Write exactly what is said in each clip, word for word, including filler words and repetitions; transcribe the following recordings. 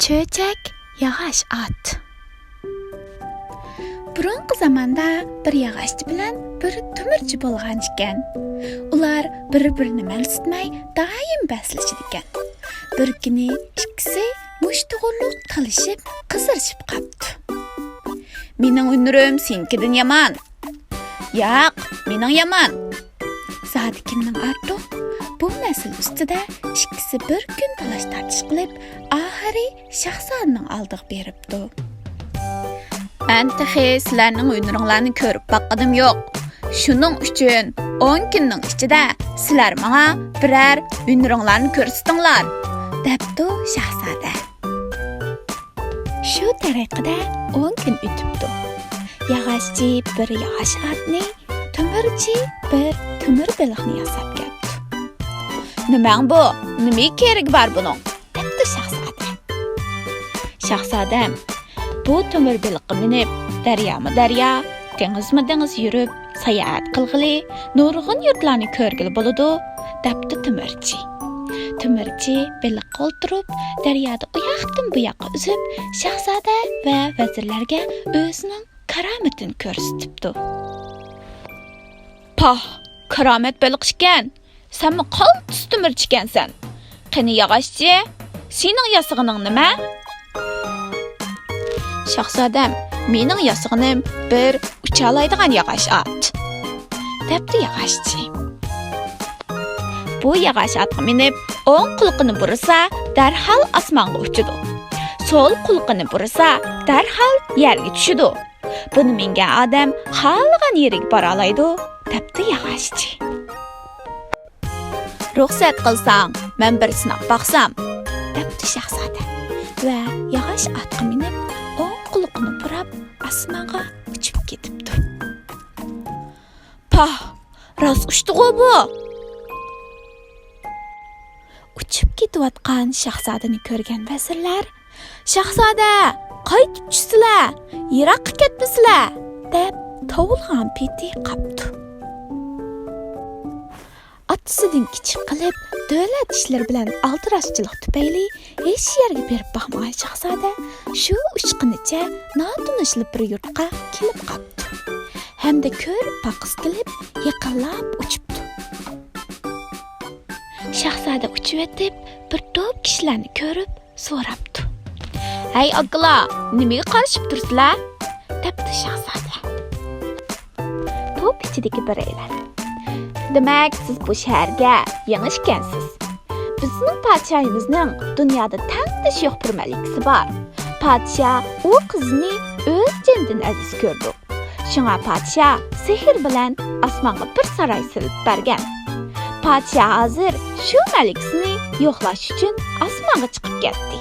چۆچەك، ياغاچ ئات. بۇرۇنقى زاماندا بىر ياغاچچى بىلەن بىر تۆمۈرچى بولغان ئىكەن. ئۇلار بىر-بىرىنى مەنسىتمەي دائىم بەسلىشىدىكەن. بىر كۈنى ئىككىسى مۇشتۇغۇرلۇق تالىشىپ، قىزىرىشىپ قاپتۇ. مېنىڭ ھۈنىرىم سېنىڭكىدىن يامان. ياق، مېنىڭ يامان. زادى كىمنىڭ ئارتۇق؟ بۇ مەسىلە ئۈستىدە ئىككىسى بىر كۈن تالاش-تارتىش قىلىپ، ئاخىرى شاھزادىنىڭ ئالدىغا بېرىپتۇ. مەن تېخى سىلەرنىڭ ھۈنىرىڭلارنى كۆرۈپ باققىنىم يوق. شۇنىڭ ئۈچۈن ئون كۈننىڭ ئىچىدە سىلەر ماڭا بىرەر ھۈنىرىڭلارنى كۆرسىتىڭلار، دەپتۇ شاھزادە. شۇ تەرىقىدە ئون كۈن ئۆتۈپتۇ. ياغاچچى بىر ياغاچ ئاتنى، تۆمۈرچى بىر تۆمۈر بېلىقنى ياساپ كەپتۇ. نېمەڭ بۇ؟ نېمە كېرىكى بار بۇنىڭ؟ دەپتۇ شاھزادە. شاھزادەم، بۇ تۆمۈر بېلىققا مىنىپ، دەريامۇ دەريا، دېڭىزمۇ دېڭىز يۈرۈپ، ساياھەت قىلغىلى، نۇرغۇن يۇرتلارنى كۆرگىلى بولىدۇ، دەپتۇ تۆمۈرچى. تۆمۈرچى بېلىققا ئولتۇرۇپ، دەريادا ئۇ ياقتىن بۇ ياققا ئۈزۈپ، شاھزادە ۋە ۋەزىرلەرگە ئۆزىنىڭ كارامىتىنى كۆرسىتىپتۇ. پاھ، كارامەت بېلىق ئىكەن! سەنمۇ قالتىس تۆمۈرچى ئىكەنسەن. قېنى ياغاچچى، سېنىڭ ياسىغىنىڭ نېمە؟ شاھزادەم، مېنىڭ ياسىغىنىم بىر ئۇچالايدىغان ياغاچ ئات، دەپتۇ ياغاچچى. بۇ ياغاچ ئاتقا مىنىپ، ئوڭ قۇلىقىنى بۇرىسا، دەرھال ئاسمانغا ئۇچىدۇ. سول قۇلىقىنى بۇرىسا، دەرھال يەرگە چۈشىدۇ. بۇنى مىنگەن ئادەم خالىغان يېرىگە بارالايدۇ، دەپتۇ ياغاچچى. رۇخسەت قىلساڭ، مەن بىر سىناپ باقسام، دەپتۇ شاھزادە ۋە ياغاچ ئاتقا مىنىپ، ئوڭ قۇلىقىنى بۇراپ، ئاسمانغا ئۇچۇپ كېتىپتۇ. پاھ، راست ئۇچتىغۇ بۇ! ئۇچۇپ كېتىۋاتقان شاھزادىنى كۆرگەن ۋەزىرلەر، «شاھزادە، قايتىپ چۈشسىلە، يىراققا كەتمىسىلە!» دەپ توۋلىغان پېتى قاپتۇ. ئاتىسىدىن كىچىك قېلىپ، دۆلەت ئىشلىرى بىلەن ئالدىراشچىلىق تۈپەيلى ھېچ يەرگە بېرىپ باقمىغان شاھزادە شۇ ئۇچقىنىچە ناتونۇشلا بىر يۇرتقا كېلىپ قاپتۇ ھەمدە كۆرۈپ باققۇسى كېلىپ يېقىنلاپ ئۇچۇپتۇ. شاھزادە ئۇچۇۋېتىپ، بىر توپ كىشىلەرنى كۆرۈپ سوراپتۇ. «ھەي ئاكىلار، نېمىگە قارىشىپ تۇرسىلەر؟» دەپتۇ شاھزادە. توپ ئىچىدىكى بىرەيلەن، «دېمەك، سىز بۇ شەھەرگە يېڭى ئىكەنسىز. بىزنىڭ پادىشاھىمىزنىڭ دۇنيادا تەڭدىشى يوق بىر مەلىكىسى بار. پادىشاھ ئۇ قىزنى ئۆز جېنىدىن ئەزىز كۆرىدۇ. شۇڭا پادىشاھ سېھىر بىلەن ئاسمانغا بىر ساراي سېلىپ بەرگەن. پادىشاھ ھازىر شۇ مەلىكىسىنى يوقلاش ئۈچۈن ئاسمانغا چىقىپ كەتتى.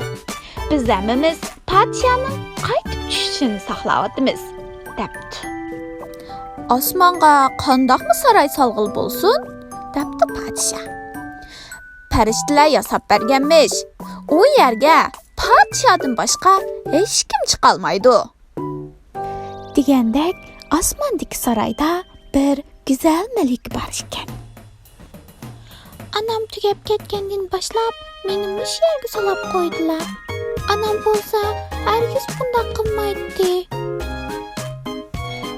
بىز ھەممىمىز پادىشاھنىڭ قايتىپ چۈشۈشىنى ساقلاۋاتىمىز» دەپتۇ. «ئاسمانغا قانداقمۇ ساراي سالغىلى بولسۇن؟» دەپتۇ پادىشاھ. «پەرىشتىلەر ياساپ بەرگەنمىش. ئۇ يەرگە پادىشاھدىن باشقا ھېچكىم چىقالمايدۇ.» دېگەندەك، ئاسماندىكى سارايدا بىر گۈزەل مەلىكە بار ئىكەن. «ئانام تۈگەپ كەتكەندىن باشلاپ، مېنى مۇشۇ يەرگە سولاپ قويدىلا. ئانام بولسا ھەرگىز بۇنداق قىلمايتتى.»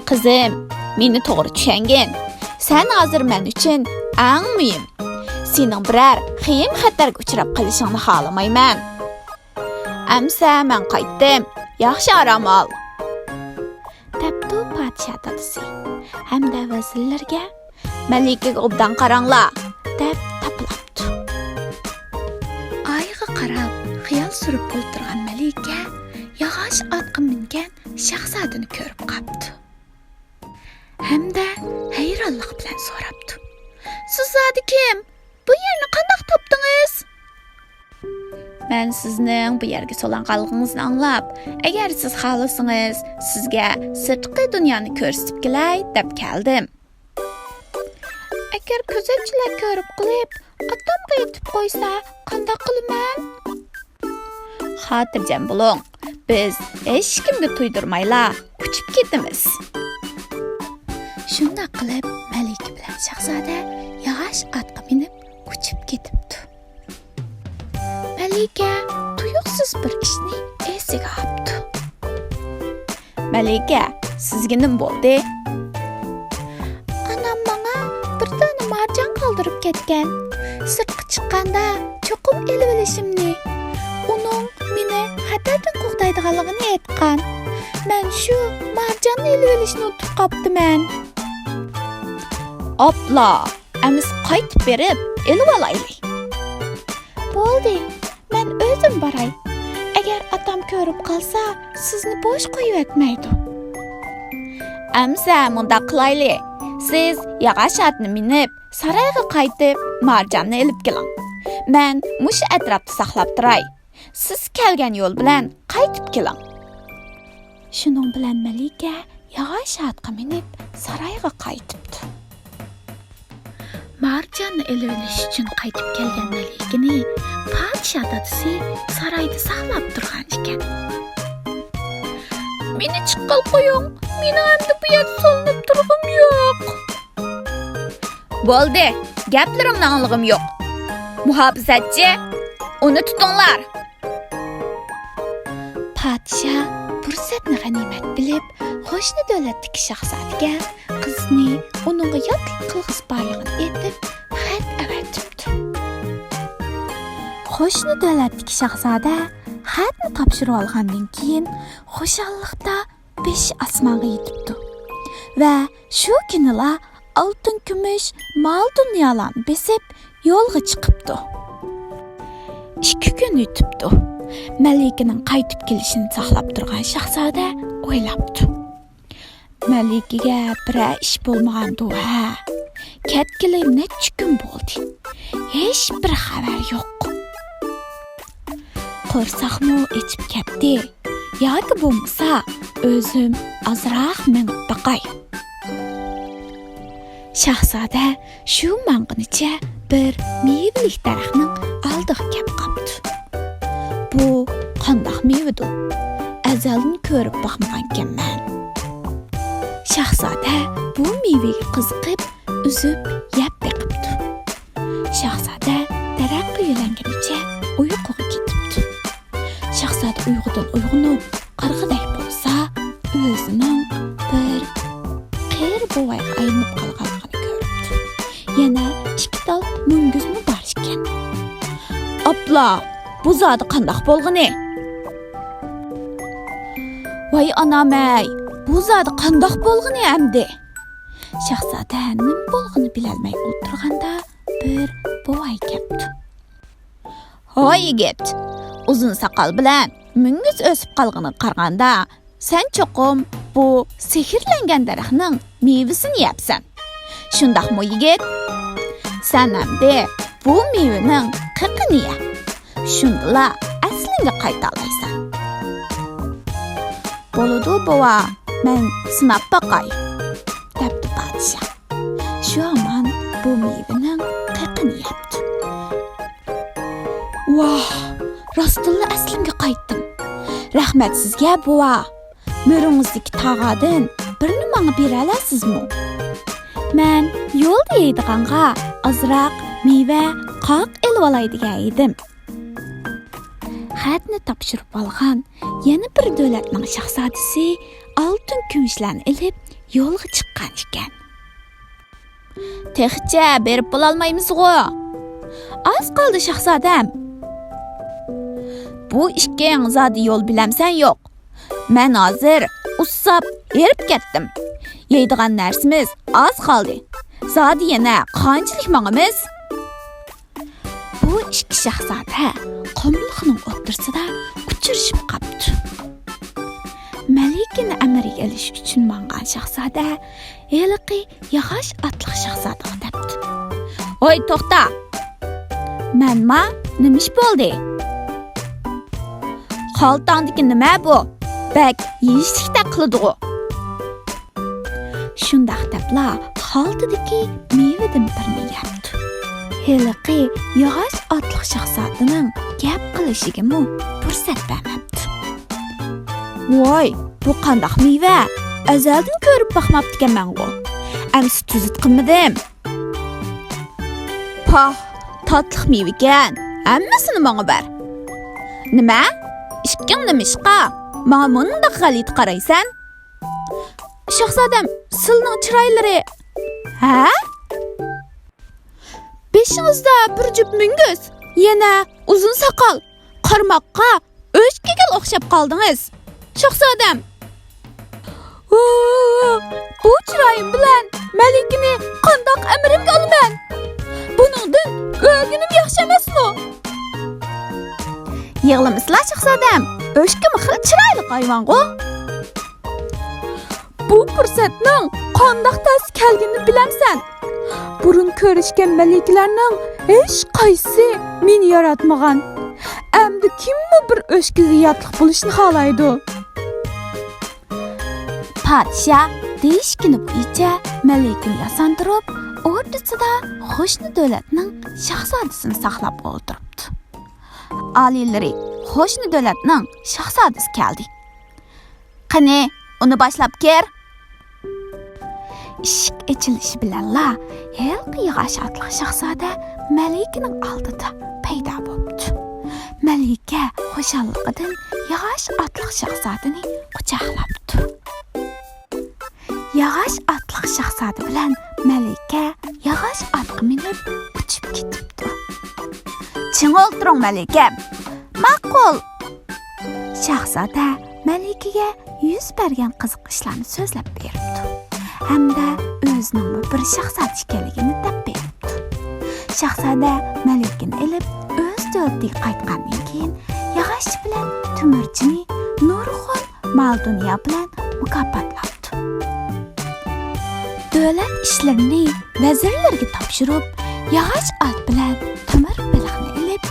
«قىزىم، مېنى توغرا چۈشەنگىن. سەن ھازىر مەن ئۈچۈن ئەڭ مۇھىم. سېنىڭ بىرەر خېيىم-خەتەرگە ئۇچراپ قېلىشىڭنى خالىمايمەن. ئەمسە مەن قايتتىم. ياخشى ئارام ئال.» دەپتۇ پادىشاھ دادىسى ھەمدە ۋەزىرلىرىگە، «مەلىكىگە ئوبدان قاراڭلار» دەپ تاپىلاپتۇ. ئايغا قاراپ خىيال سۈرۈپ ئولتۇرغان مەلىكە ياغاچ ئاتقا مىنگەن شاھزادىنى كۆرۈپ قاپتۇ ھەمدە ھەيرانلىق بىلەن سوراپتۇ، «سىز زادى كىم؟ بۇ يەرنى قانداق تاپتىڭىز؟» «مەن سىزنىڭ بۇ يەرگە سولانغانلىقىڭىزنى ئاڭلاپ، ئەگەر سىز خالىسىڭىز، سىزگە سىرتقى دۇنيانى كۆرسىتىپ كېلەي دەپ كەلدىم. ئەگەر كۆزەتچىلەر كۆرۈپ قېلىپ، ئاتامغا ئېيتىپ قويسا، قانداق قىلىمەن؟» «خاتىرجەم بولۇڭ، بىز ھېچكىمگە تۇيدۇرمايلا ئۇچۇپ كېتىمىز.» شۇنداق قىلىپ، مەلىكە بىلەن شاھزادە ياغاچ ئاتقا مىنىپ ئۇچۇپ كېتىپتۇ. مەلىكە تۇيۇقسىز بىر ئىشنى مەلىكە، سىزگە نېمە بولدى؟ ئانام ماڭا بىر دانە مارجان قالدۇرۇپ كەتكەن. سىرتقا چىققاندا چوقۇم ئېلىۋېلىشىمنى، ئۇنىڭ مېنى خەتەردىن قوغدايدىغانلىقىنى ئېيتقان. مەن شۇ مارجاننى ئېلىۋېلىشنى ئۇنتۇپ قاپتىمەن. ئاپلا، ئەمىسە قايتىپ بېرىپ ئېلىۋالايلى. بولدى، مەن ئۆزۈم باراي. ئەگەر ئاتام كۆرۈپ قالسا، سىزنى بوش قويۇۋەتمەيدۇ. ئەمىسە مۇنداق قىلايلى، سىز ياغاچ ئاتنى مىنىپ، سارايغا قايتىپ، مارجاننى ئېلىپ كېلىڭ. مەن مۇشۇ ئەتراپتا ساقلاپ تۇراي. سىز كەلگەن يول بىلەن قايتىپ كېلىڭ. شۇنىڭ بىلەن مەلىكە ياغاچ ئاتقا مىنىپ، سارايغا قايتىپتۇ. مارجاننى ئېلىۋېلىش ئۈچۈن قايتىپ كەلگەن مەلىكىنى پادىشاھ دادىسى سارايدا ساقلاپ تۇرغان ئىكەن. مېنى چىققىلى قويۇڭ، مېنىڭ ئەمدى بۇ يەردە سولىنىپ تۇرغۇم يوق. بولدى، گەپلىرىڭنى ئاڭلىغۇم يوق. مۇھاپىزەتچى، ئۇنى تۇتۇڭلار. پادىشاھ پۇرسەتنى غەنىيمەت بىلىپ، قوشنا دۆلەتتىكى شاھزادىگە قىزنى ئۇنىڭغا ياتلىق قىلغۇسى بارلىقىنى ئېيتىپ، خەت ئەۋەتىپتۇ. قوشنا دۆلەتتىكى شاھزادە خەتنى تاپشۇرۇۋالغاندىن كېيىن، خۇشاللىقتا بېشى ئاسمانغا يېتىپتۇ ۋە شۇ كۈنىلا ئالتۇن، كۈمۈش، مال-دۇنيالارنى بېسىپ، يولغا چىقىپتۇ. ئىككى كۈن ئۆتۈپتۇ. مەلىكىنىڭ قايتىپ كېلىشىنى ساقلاپ تۇرغان شاھزادە ئويلاپتۇ. مەلىكىگە بىرەر ئىش بولمىغاندۇ ھە؟ كەتكىلى نەچچە كۈن بولدى. ھېچ بىر خەۋەر يوق. قورساقمۇ ئېچىپ كەتتى. ياكى بولمىسا، ئۆزۈم ئازراق مېڭىپ باقاي. شاھزادە شۇ ماڭغىنىچە بىر مېۋىلىك دەرەخنىڭ ئالدىغا كەپ قاپتۇ. بۇ قانداق مېۋىدۇ؟ ئەزەلدىن كۆرۈپ باقمىغانىكەنمەن. شاھزادە بۇ مېۋىگە قىزىقىپ، ئۈزۈپ يەپ بېقىپتۇ. شاھزادە دەرەخكە يۆلەنگىنىچە ئۇيقۇغا كېتىپتۇ. شاھزادە ئۇيقۇدىن ئويغىنىپ، قارىغۇدەك بولسا، ئۆزىنىڭ بىر قېرى بوۋايغا ئايلىنىپ قالغانلىقىنى كۆرۈپتۇ. يەنە ئىككى تال مۈڭگۈزمۇ بار ئىكەن. ئاپلا، بۇ زادى قانداق بولغىنى؟ ۋاي ئانام-ئەي، بۇ زادى قانداق بولغىنى ئەمدى؟ شاھزادە نېمە بولغىنى بىلەلمەي ئولتۇرغاندا، بىر بوۋاي كەپتۇ. ھوي يىگىت، ئۇزۇن ساقال بىلەن مۈڭگۈز ئۆسۈپ قالغىنىغا قارىغاندا، سەن چوقۇم بۇ سېھىرلەنگەن دەرەخنىڭ مېۋىسىنى يەپسەن. شۇنداقمۇ يىگىت؟ سەن ئەمدى بۇ مېۋىنىڭ قېقىنى يە. شۇندىلا ئەسلىڭگە قايتالايسەن. بولىدۇ بوۋا، مەن سىناپ باقاي، دەپتۇ پادىشاھ. شۇ ھامان بۇ مېۋىنىڭ قېقىنى يەپتۇ. ۋاھ، راستتىنلا ئەسلىمگە قايتتىم. رەھمەت سىزگە، بوۋا. مۈرىڭىزدىكى تاغاردىن بىرنى ماڭا بېرەلەيسىزمۇ؟ مەن يولدا يەيدىغانغا ئازراق مېۋە، قاق ئېلىۋالاي دېگەن ئىدىم. خەتنى تاپشۇرۇپ ئالغان يەنە بىر دۆلەتنىڭ شاھزادىسى ئالتۇن، كۈمۈشلەرنى ئېلىپ يولغا چىققان ئىكەن. تېخىچە بېرىپ بولالمايمىزغۇ؟ ئاز قالدى، شاھزادەم. بۇ ئىككىڭ زادى يول بىلەمسەن يوق؟ مەن ھازىر ئۇسساپ ھېرىپ كەتتىم. يەيدىغان نەرسىمىز ئاز قالدى. زادى يەنە قانچىلىك ماڭىمىز؟ بۇ ئىككى شاھزادە قۇملۇقنىڭ ئوتتۇرىسىدا ئۇچرىشىپ قاپتۇ. مەلىكىنى ئەمرىگە ئېلىش ئۈچۈن ماڭغان شاھزادە ھېلىقى ياغاچ ئاتلىق شاھزادىغا دەپتۇ. ھوي، توختا! مەنما، نېمە ئىش بولدى؟ خالتاڭدىكى نېمە بۇ؟ بەك يېيىشلىكتەك قىلىدىغۇ. شۇنداق دەپلا خالتىدىكى مېۋىدىن بىرنى يەپتۇ. ھېلىقى ياغاچ ئاتلىق شاھزادىنىڭ گەپ قىلىشىگىمۇ پۇرسەت بەرمەپتۇ. ۋاي، بۇ قانداق مېۋە؟ ئەزەلدىن كۆرۈپ باقماپتىكەنمەنغۇ. ئەمسە تۈزۈت قىلمىدىم. پاھ، تاتلىق مېۋىكەن، ھەممىسىنى ماڭا بەر. نېمە؟ ئىككىڭ نېمىشقا ماڭا مۇنداق غەلىتە قارايسەن؟ شاھزادەم، سىلنىڭ چىرايلىرى. ھە؟ بېشىڭىزدا بىر جۈپ مۈڭگۈز، يەنە ئۇزۇن ساقال، قارىماققا ئۆچكىگە ئوخشاپ قالدىڭىز، شاھزادەم. ھۇ، بۇ چىرايىم بىلەن مەلىكىنى قانداق ئەمرىمگە ئالىمەن؟ بۇنىڭدىن ئۆلگىنىم ياخشى ئەمەسمۇ؟ يىغلىمىسىلا، شاھزادەم، ئۆچكىمۇ خېلى چىرايلىق ھايۋانغۇ. بۇ پۇرسەتنىڭ قانداق تەس كەلگىنىنى بىلەمسەن؟ بۇرۇن كۆرۈشكەن مەلىكىلەرنىڭ ھېچقايسىسى مېنى ياراتمىغان. ئەمدى كىممۇ بىر ئۆچكىگە ياتلىق بولۇشنى خالايدۇ؟ پادىشاھ دېيىشكىنى بويىچە مەلىكىنى ياساندۇرۇپ، ئوردىسىدا قوشنا دۆلەتنىڭ شاھزادىسىنى ساقلاپ ئولتۇرۇپتۇ. ئالىيلىرى، قوشنا دۆلەتنىڭ شاھزادىسى كەلدى. قېنى، ئۇنى باشلاپ كىر. ئىشىك ئېچىلىشى بىلەنلا ھېلىقى ياغاچ ئاتلىق شاھزادە مەلىكىنىڭ ئالدىدا پەيدا بوپتۇ. مەلىكە خۇشاللىقىدىن ياغاچ ئاتلىق شاھزادىنى قۇچاقلاپتۇ. ياغاچ ئاتلىق شاھزادە بىلەن مەلىكە ياغاچ ئاتقا مىنىپ ئۇچۇپ كېتىپتۇ. چىڭ ئولتۇرۇڭ، مەلىكەم. ماقۇل. شاھزادە مەلىكىگە يۈز بەرگەن قىزىق ئىشلارنى سۆزلەپ بېرىپتۇ ھەمدە ئۆزىنىڭمۇ بىر شاھزادە ئىكەنلىكىنى دەپ بېرىپتۇ. شاھزادە مەلىكىنى ئېلىپ ئۆز دۆلىتىگە قايتقاندىن كېيىن، ياغاچچى بىلەن تۆمۈرچىنى نۇرغۇن مال-دۇنيا بىلەن مۇكاپاتلاپتۇ. دۆلەت ئىشلىرىنى ۋەزىرلىرىگە تاپشۇرۇپ، ياغاچ ئات بىلەن تۆمۈر بېلىقنى ئېلىپ،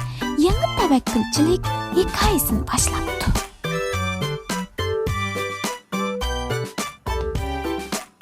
يېڭى تەۋەككۈلچىلىك ھېكايىسىنى باشلاپتۇ.